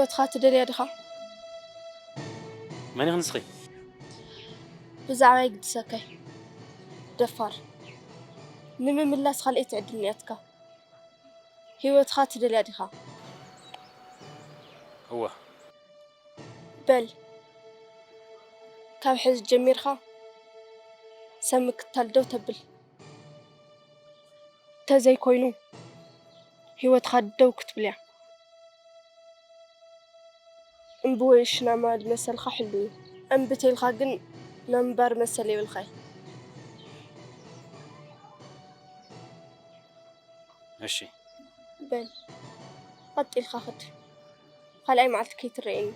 ህይወትኻ ትደልያ ዲኻ? መን ኢኺ ንስኺ? ብዛዕባ ይግድሰካይ። ደፋር። ንምምላስ ካልኣይቲ ዕድል ናትካ። ህይወትኻ ትደልያ ዲኻ? እወ። በል፣ ካብ ሕዚ ጀሚርካ ሰብ ምክታል ደው ተብል። ተዘይኮይኑ ህይወትኻ ደው ክትብል እያ። እምቢ ወይ ሽናማ መሰልካ ሕሉ እዩ። እምቢ ተይልካ ግን ምንባር መሰል የብልካይ። እሺ። በል ቀጥ ኢልካ ክድ። ካልኣይ መዓልቲ ከይትረኤኒ።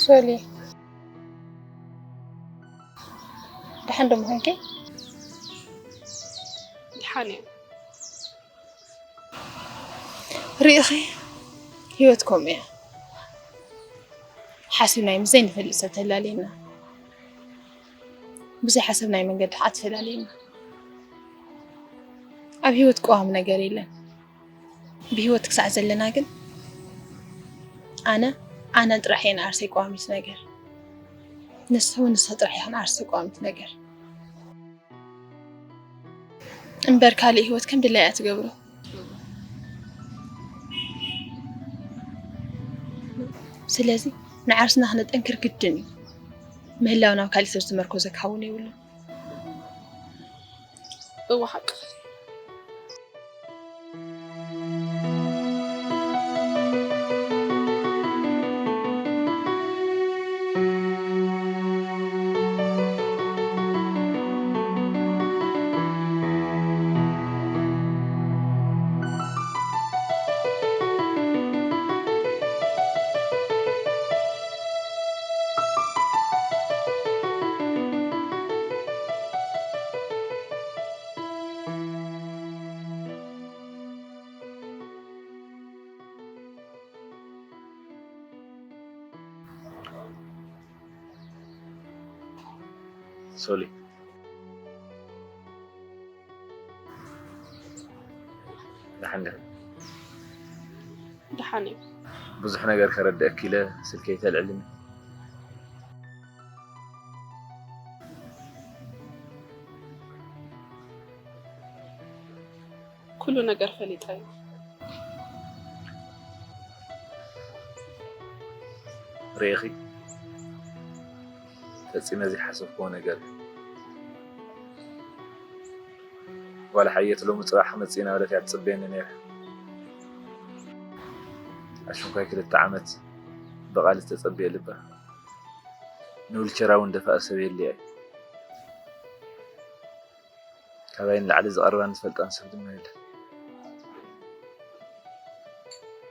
ሶሊ፣ ደሓን ዶ ምዃንኪ? ደሓን እየ። ርኢኺ፣ ህይወት ከምኡ እያ። ሓሲብናዮ ምስ ዘይንፈልጥ ሰብ ተላልየና፣ ብዘይሓሰብናዮ መንገዲ ከዓ ተፈላልየና። ኣብ ህይወት ቀዋሚ ነገር የለን። ብህይወት ክሳዕ ዘለና ግን ኣነ ኣነ ጥራሕ እየ ንዓርሰይ ቀዋሚት ነገር። ንስኺ እውን ንስኺ ጥራሕ ኢኺ ንዓርሰይ ቀዋሚት ነገር። እምበር ካልእ ህይወት ከም ድላያ እያ ትገብሮ። ስለዚ ንዓርስና ክነጠንክር ግድን እዩ። ምህላው ናብ ካልእ ሰብ ዝተመርኮዘ ክኸውን የብሉን። እወ ሓቅኺ። ሶሊ፣ ደሓን ዲኺ? ደሓን እየ። ብዙሕ ነገር ከረድአኪ ኢለ ስልከይ ተልዕልኒ። ኩሉ ነገር ፈሊጠ እየ። ርኢኺ፣ ፈጺመ ዘይሓሰብክዎ ነገር እዩ። ጓል ሓየት ሎሚ ጽባሕ ክመጽእ ኢና በለት እያ ትጽበየኒ ነይራ። ኣሽንኳይ ክልተ ዓመት ብቓል ዝተጸበየ ልባ ንዊልቸራ እውን ደፋእ ሰብ የድልያ እዩ። ካባይ ንላዕሊ ዝቐርባን ዝፈልጣን ሰብ ድማ የለን።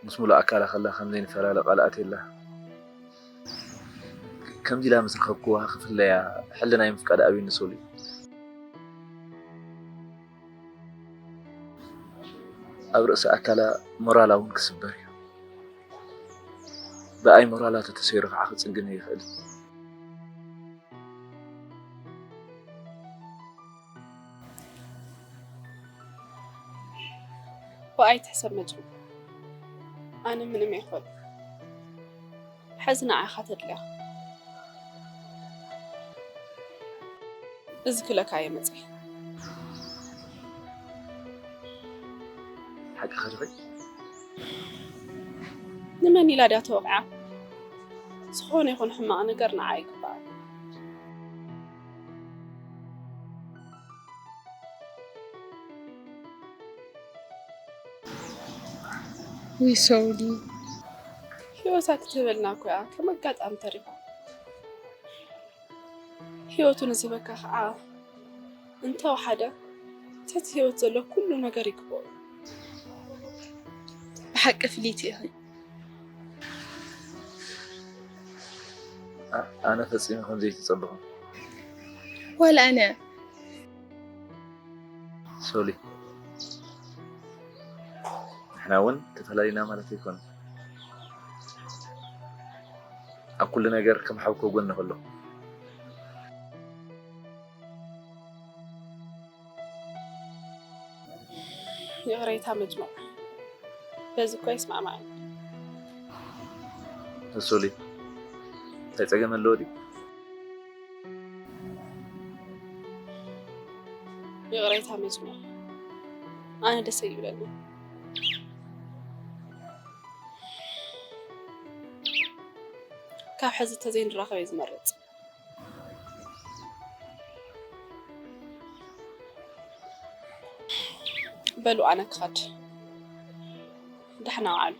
ምስ ሙሉእ ኣካላ ከላ ከም ዘይንፈላለ ቃል ኣትየላ። ከምዚ ኢላ ምስ ረኸብክዋ ክፍለያ ሕልናይ ምፍቃድ ኣብዩኒ ሶሊ። ኣብ ርእሲ ኣካላ ሞራላ እውን ክስበር እዩ። ብኣይ ሞራላ ተተሰይሩ ከዓ ክጽግን ይኽእል። ብኣይ ትሕሰብ መጭም ኣነ ምንም ኣይኮን። ሕዚ ንዓኻ ተድልያ። እዚ ክለካ እየ መፅእ። ሓቂ ኸድኺ? ንመን ኢላ ድያ ተወቕዓ? ዝኾነ ይኹን ሕማቕ ነገር ንዓ ይግባእ። ውይ ሰውዲ ህይወታ ክትህበልና እኮ እያ ከም ኣጋጣሚ ተሪፋ። ህይወቱ ንዝህበካ ከዓ እንተወሓደ ትሕቲ ህይወት ዘሎ ኩሉ ነገር ይግብኦ። ብሓቂ ፍልይቲ ኢኺ። ኣ- ኣነ ፈጺመ ከም ዘይትጸብኹ። ዋላ ኣነ ሶሊ፣ ንሕና እውን ተፈላለና ማለት ኣይኮነን። ኣብ ኩሉ ነገር ከም ሓው ከጎንኺ ኣለኹ። ይቕሬታ መጅሙዕ፣ በዚ እኮ ይስማማዕ። ሶሊ፣ እንታይ ጸገም ኣለዎ ድዩ? ይቕሬታ መጅሙዕ፣ ኣነ ደስ ይብለኒ። ካብ ሕዚ ተዘይንራኸብ እየ ዝመርጽ። በሉ ኣነ ክኸድ። ደሕና ዋዕሉ።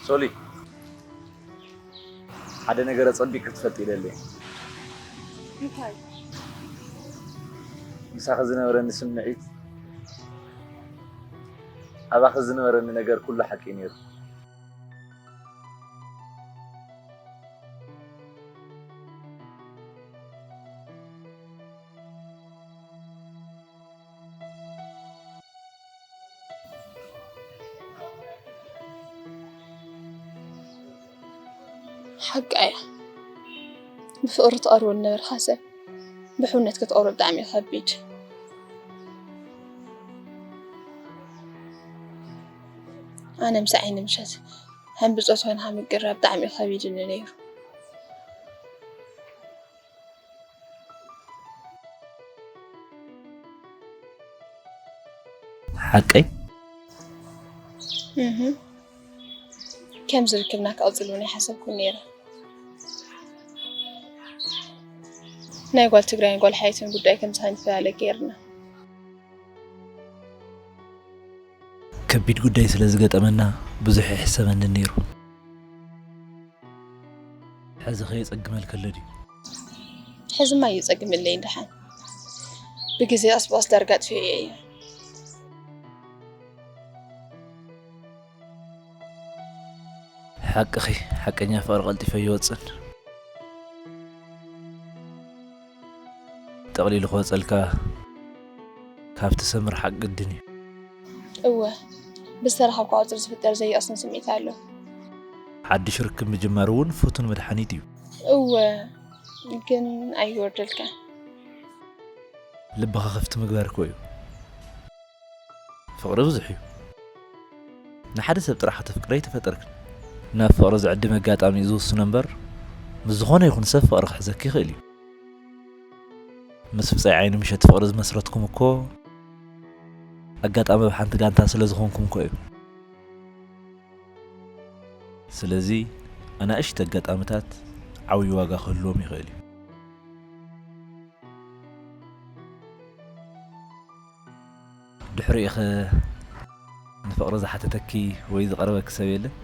ሶሊ፣ ሓደ ነገር ኣጸቢቅ ክትፈልጥ ይደሊ። እንታይ? ምሳኺ ዝነበረኒ ስምዒት፣ ኣባኺ ዝነበረኒ ነገር ኩሉ ሓቂ ነይሩ። ሓቃ እያ። ብፍቕሪ ትቐርቦ ዝነበርካ ሰብ ብሕውነት ክትቐርቦ ብጣዕሚ እዩ ከቢድ። ኣነ ምስ ዓይኒ ምሸት ከም ብጾት ኮይንካ ምቅራብ ብጣዕሚ እዩ ከቢድኒ ነይሩ። ሓቀይ? እህ፣ ከም ዝርክብና ክቕጽል እውን ኣይሓሰብኩን ነይረ። ናይ ጓል ትግራይን ጓል ሓይትን ጉዳይ ከምዚ ከይንፈላለ ገይርና። ከቢድ ጉዳይ ስለ ዝገጠመና ብዙሕ ይሕሰበኒ ነይሩ። ሕዚ ከየጸግመልከ ኣሎ ድዩ? ሕዝማ እዩ ጸግምለይ ደሓን። ብግዜ ቀስ ብቐስ ዳርጋ ኣጥፊኤ እየ። ሓቅኺ፣ ሓቀኛ ፍቕሪ ቀልጢፈ ይወጽን። ጠቕሊሉ ክወጸልካ ካብቲ ሰብ ምርሓቕ ግድን እዩ። እወ፣ ብዝተረኸብካ ቁጽሪ ዝፍጠር ዘይቕስን ስምዒት ኣሎ። ሓድሽ ርክብ ምጅማር እውን ፍቱን መድሓኒት እዩ። እወ፣ ግን ኣይወርደልካን። ልብኻ ክፍቲ ምግባር እኮ እዩ። ፍቕሪ ብዙሕ እዩ። ንሓደ ሰብ ጥራሕ ከተፍቅሪ ኣይተፈጠርክን። ናብ ፍቕሪ ዝዕድም ኣጋጣሚ እዩ ዝውስኖ እምበር፣ ምስ ዝኾነ ይኹን ሰብ ፍቕሪ ክሕዘኪ ይኽእል እዩ። ምስ ብጻይ ዓይኒ ምሸት ፍቕሪ ዝመስረትኩም እኮ ኣጋጣሚ ኣብ ሓንቲ ጋንታ ስለ ዝኾንኩም እኮ እዩ። ስለዚ ኣናእሽቲ ኣጋጣምታት ዓብዪ ዋጋ ክህልዎም ይኽእል እዩ። ድሕሪኡ ኸ ንፍቕሪ ዝሓተተኪ ወይ ዝቐረበኪ ሰብ የለን?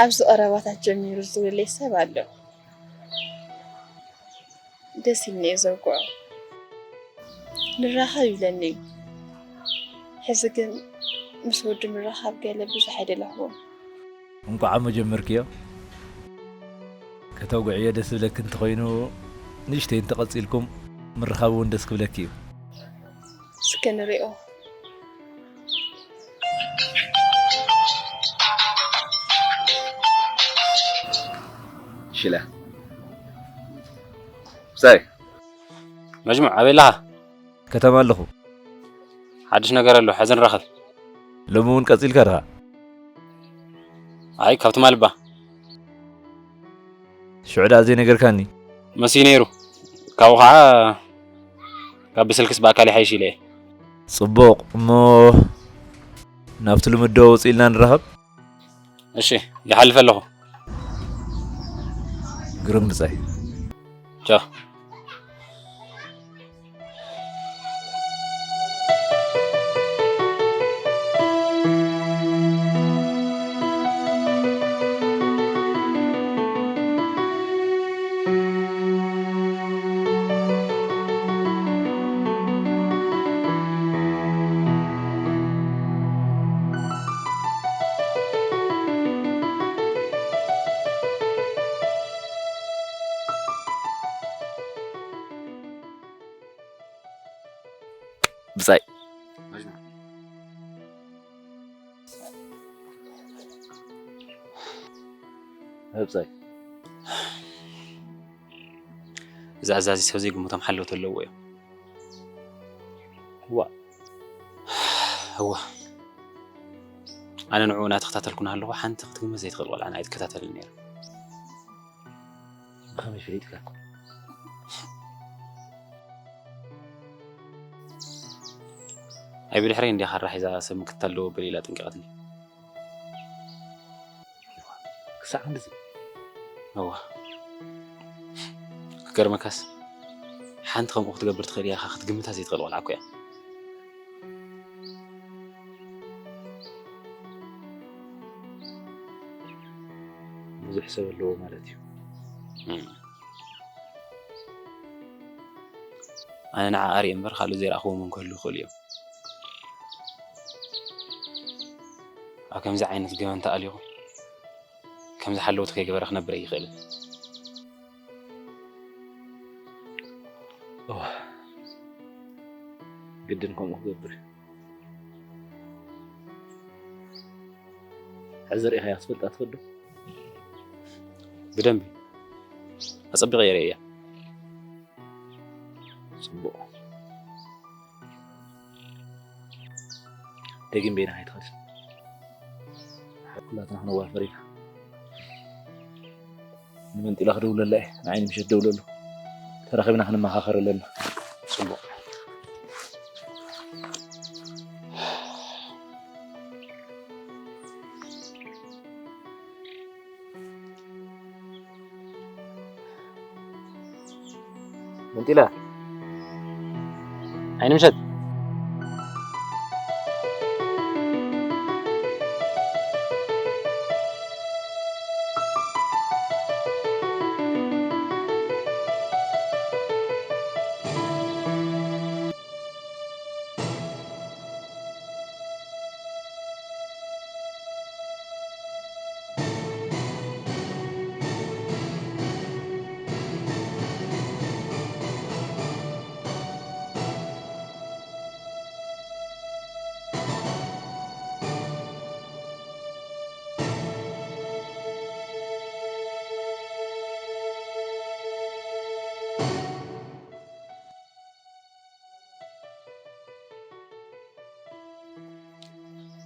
ኣብዚ ቀረባታት ጀሚሩ ዝብለይ ሰብ ኣሎ። ደስ ኢልኒ እየ ዘውግዖ። ንራኸብ ይብለኒ እዩ። ሕዚ ግን ምስ ወዲ ምርኻብ ገለ ብዙሕ ኣይደለኹዎን። እንቋዕ እሞ ጀመርክዮ። ከተውግዕዮ ደስ ዝብለኪ እንተኾይኑ ንእሽተይ እንተቐጺልኩም ምርኻብ እውን ደስ ክብለኪ እዩ። እስከ ንሪኦ። ሽላ ብጻይ መጅሙዕ ኣበይ ኣለኻ? ከተማ ኣለኹ። ሓድሽ ነገር ኣሎ፣ ሕዚ ንራኸብ። ሎሚ እውን ቀጺልካ ድኻ? ኣይ ካብ ትማል እባ። ሽዑ ደኣ ዘይነገርካኒ? መሲ ነይሩ። ካብኡ ኸዓ ካብ ብስልክስ ብኣካል ይሓይሽ ኢለ እየ። ጽቡቕ እሞ ናብቲ ልምዶ ውጽእ ኢልና ንራኸብ። እሺ ይሓልፍ ኣለኹ። ግሩም ብጻይ። ቻው። ጸብጻይ። እዚ ኣዛዚ ሰብ ዘይግምቶም ሓለውቲ ኣለዎ እዮም። ዋ። እዋ። ኣነ ንዕኡ እናተኸታተልኩ እናሃለኹ ሓንቲ ክትግመት ዘይትኽእል ቆልዓ ንዓይ ትከታተልኒ ነይራ። ብኸመይ ፈሊጥካ? ኣይ ብድሕረይ እንዲያ ካራ ሒዛ ሰብ ምክትታል ደው በል ኢላ ኣጠንቂቓትኒ። ክሳዕ ክንድዚ? እዋ። ክገርመካስ ሓንቲ ከምኡ ክትገብር ትኽእል እያ ኢኻ ክትግምታ ዘይትኽእል ቆልዓ እኮ እያ። ብዙሕ ሰብ ኣለዎ ማለት እዩ። እም። ኣነ ንዓ ኣርኢ እምበር ካልእ ዘይረኣኽዎም እውን ክህልዉ ይኽእሉ እዮም። ኣብ ከምዚ ዓይነት ገበን ተኣሊኹ ከምዚ ሓለውቲ ከይገበረ ክነብር ኣይኽእልን። እዋ፣ ግድን ከምኡ ክገብር እዩ። ሕዚ ርኢኻያ ክትፈልጣ ትኽእል ዶ? ብደንቢ ኣጸቢቐ እየ ርእየያ። ጽቡቕ። ደጊም በይንኻ ኣይትኸድን። ኩላትና ክንዋፈር ኢና። ንመንጢላ ክደውለላ እየ። ንዓይኒ ምሸት ደውለሉ። ተራኺብና ክንመኻኸር ኣለና። ጽቡቕ። መንጢላ፣ ዓይኒ ምሸት።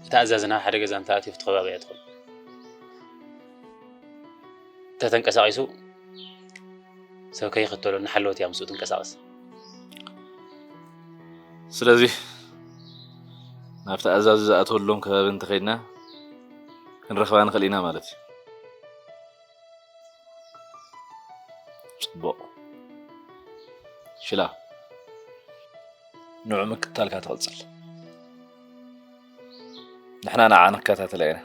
እቲ ኣዛዚ ናብ ሓደ ገዛ እንተኣትዩ ኣብቲ ከባቢ እያ ትኾን። እንተተንቀሳቒሱ ሰብ ከይኽተሎ እናሓለወት እያ ምስኡ ትንቀሳቐስ። ስለዚ ናብቲ ኣዛዚ ዝኣተወሎም ከባቢ እንተኸይድና ክንረኽባ ንኽእል ኢና ማለት እዩ። ጽቡቕ። ሽላ፣ ንዑ ምክትታልካ ትቕጽል። ንሕና ንዓ ንከታተላ ኢና።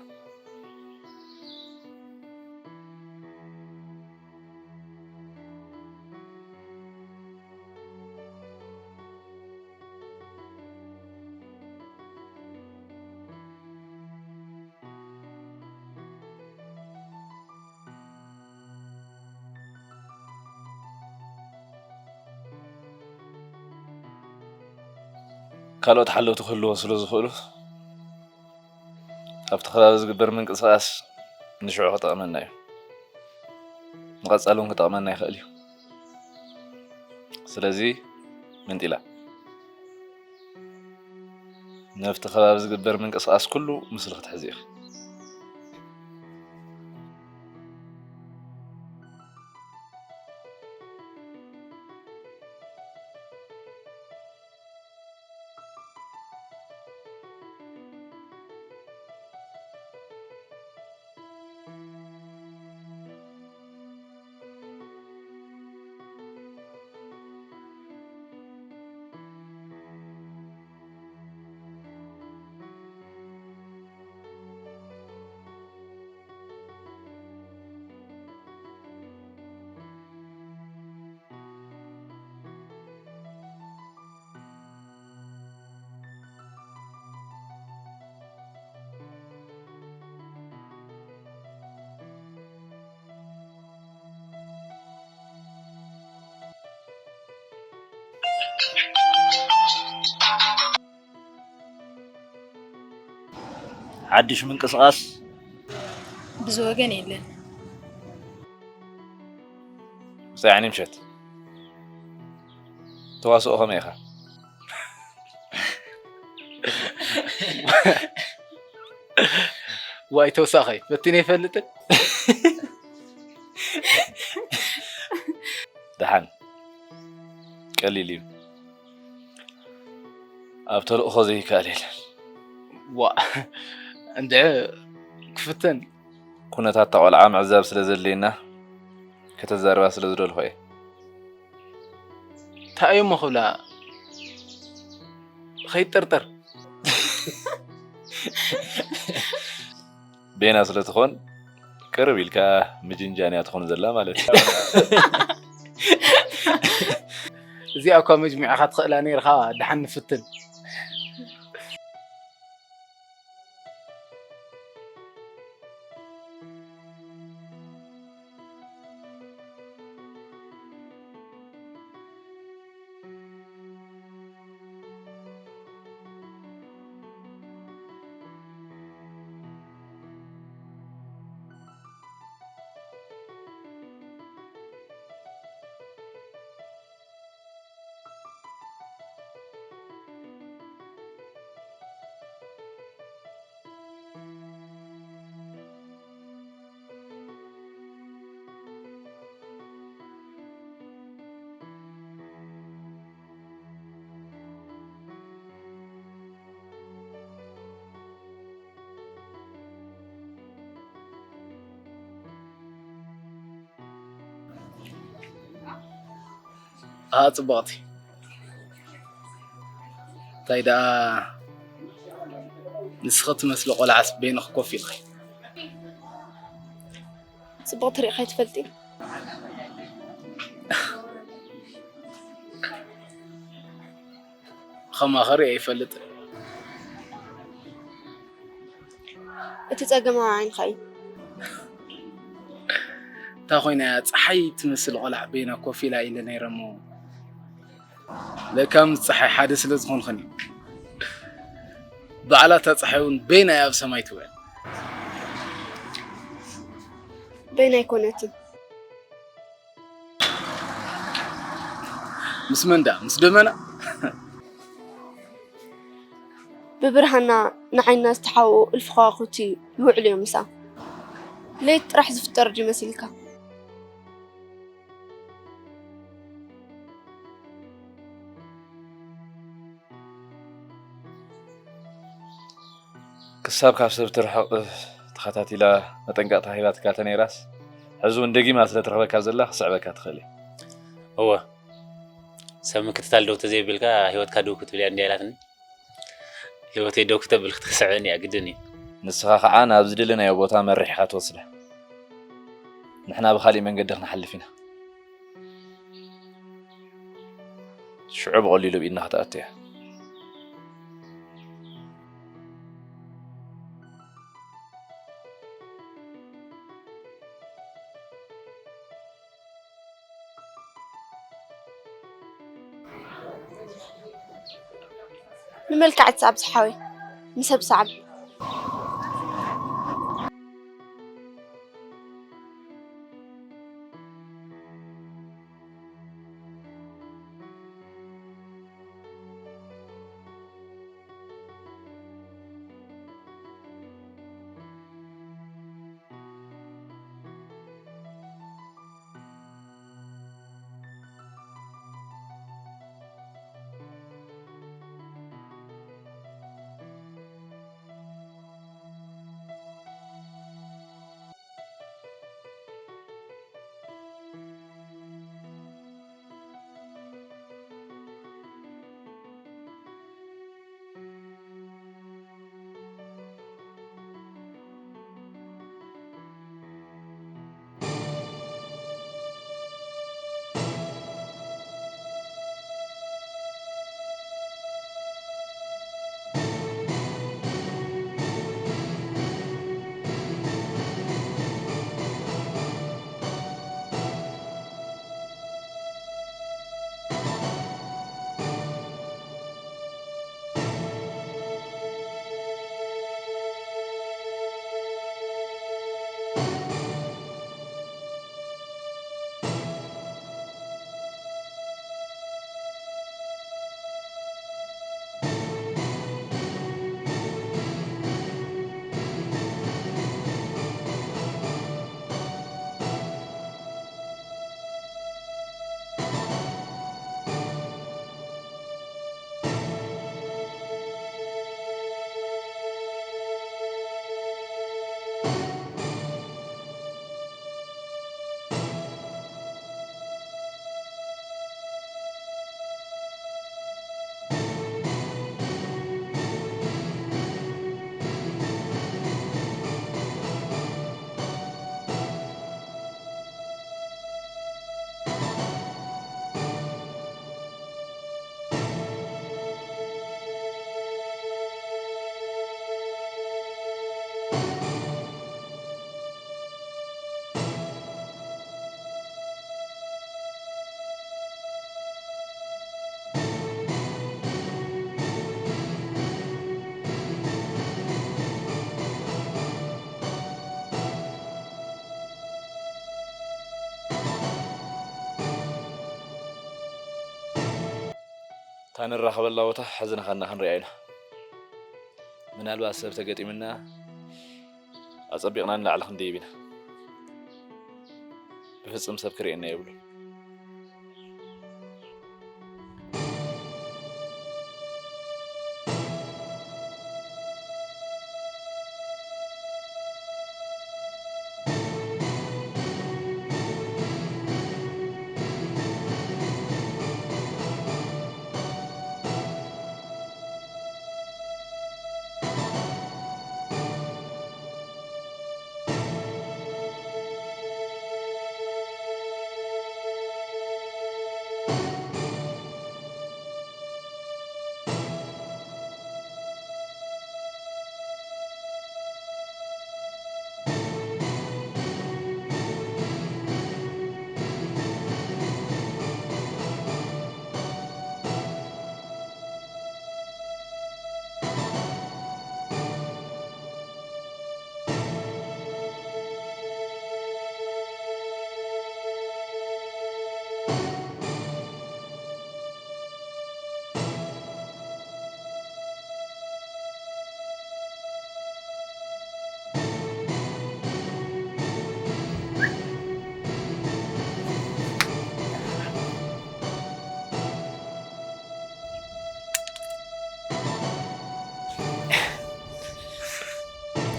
ካልኦት ሓለውቲ ክህልዎ ስለ ዝኽእሉ፣ ኣብቲ ከባቢ ዝግበር ምንቅስቓስ ንሽዑ ክጠቕመና እዩ። ንቐጻሊ እውን ክጠቕመና ይኽእል እዩ። ስለዚ መንጢላ፣ ነብቲ ከባቢ ዝግበር ምንቅስቓስ ኩሉ ምስሊ ክትሕዚ ኢኺ። ሓድሽ ምንቅስቓስ? ብዚ ወገን የለን። ብጻይ ዓይኒ ምሸት። ተዋስኦ ከመይ ኢኻ? ዋይ ተውሳኸይ፣ ፈቲነ ይፈልጥን። ደሓን። ቀሊል እዩ። ኣብ ተልእኾ ዘይከኣል የለን። ዋ፣ እንድዒ ክፍትን። ኩነታት እታ ቆልዓ ምዕዛብ ስለ ዘድልየና ከተዛርባ ስለ ዝደልኹ እየ። እንታይ እሞ ክብላ? ኸይጠርጠር። ቤና ስለ ትኾን ቅርብ ኢልካ ምጅንጃን እያ ትኾን ዘላ ማለት እዩ። እዚኣ እኳ መጅሚዕኻ ትኽእላ ነይርኻ፣ ደሓን ንፍትን። ኣሃ፣ ጽብቕቲ። እንታይ ደኣ ንስኺ ትመስሊ ቆልዓስ በይንኺ ኮፍ ኢልኺ? ጽብቕቲ ርኢኺ ኣይትፈልጢ? ኸማኺ ርእየ ኣይፈልጥን። እቲ ጸገም ኣብ ዓይንኻ እዩ። እንታይ ኮይና እያ ጸሓይ ትመስል ቆልዓ በይና ኮፍ ኢላ ኢለ ነይረ እሞ፣ ለካ ምስ ጸሓይ ሓደ ስለ ዝኾንኽን እዩ። ባዕላ እታ ጸሓይ እውን በይና እያ ኣብ ሰማይ ትውዕል። በይና ኣይኮነትን። ምስ መን ደኣ? ምስ ደመና? ብብርሃና ንዓይና ዝተሓብኡ እልፊ ከዋኽብቲ ይውዕሉ እዮም ምስኣ። ለይቲ ጥራሕ ዝፍጠር ድዩ መሲልካ? ክሳብ ካብ ሰብ ትርሕቕ ተኸታቲላ መጠንቀቕታ ሂባትካ ተነይራስ፣ ሕዚ እውን ደጊማ ስለ ትረኽበካ ዘላ ክስዕበካ ትኽእል እያ። እወ፣ ሰብ ምክትታል ደው ተዘይቢልካ ህይወትካ ደው ክትብል እያ እንድያ ኢላትኒ። ህይወተይ ደው ክተብል ክትስዕበኒ እያ ግድን እዩ። ንስኻ ኸዓ ናብ ዝደለናዮ ቦታ መሪሕኻ ትወስዳ። ንሕና ብኻሊእ መንገዲ ክንሓልፍ ኢና። ሽዑ ብቐሊሉ ኣብ ኢድና ክትኣቱ እያ። ንመልክዓ ትስዓብ ዝሓወይ፣ ንሰብ ስዓብ። እንራኸበላ ቦታ ሕዚ ንኸና ክንሪኣ ኢና። ምናልባት ሰብ ተገጢምና ኣጸቢቕና ንላዕሊ ክንድይብ ኢና። ብፍጹም ሰብ ክርእየና የብሉን።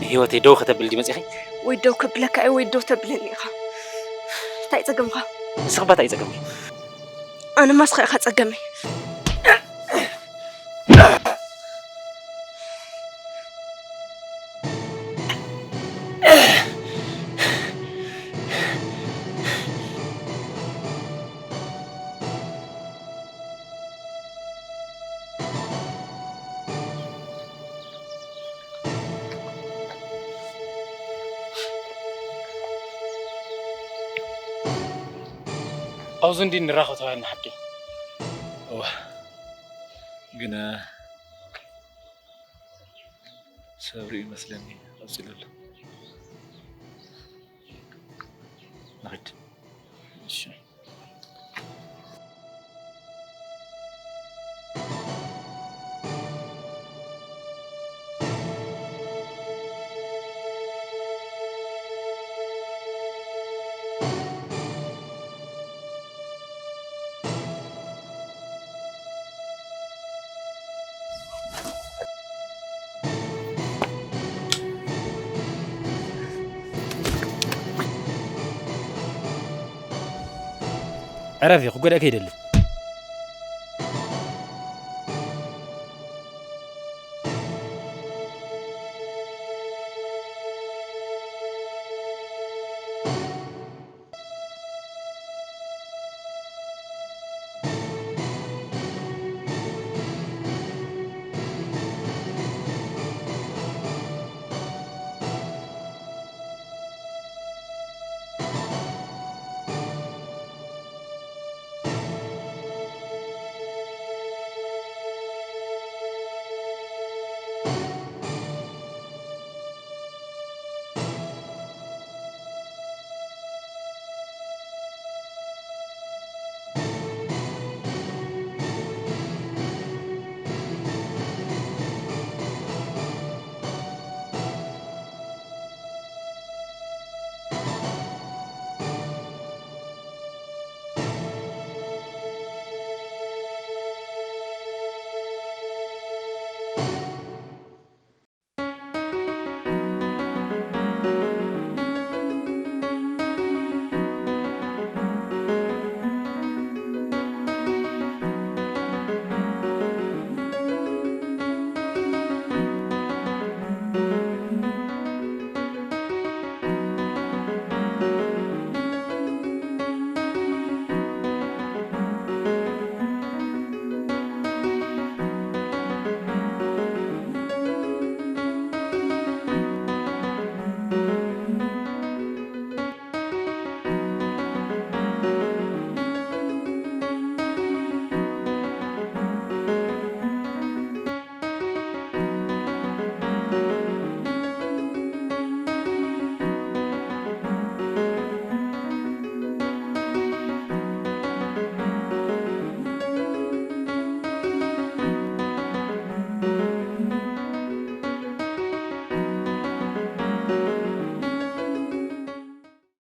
ህይወተይ ደው ከተብል ድዩ መፂኺ? ወይ ደው ከብለካ እየ ወይ ደው ተብለኒ ኢኻ። እንታይ ጸገምካ? ንስኺ እባ እንታይ ጸገምኪ? ኣነ ማስኻ ኢኻ ጸገመይ። ኣብዚ እንዲ ንራኸብ ተባሂልና ሓቂ። እዋ፣ ግና ሰብሪ ይመስለኒ ቀጺሉ ኣሎ። ንኺድ። እሺ። ዕረፊ፣ ክጎድኣኪ ኣይደልን።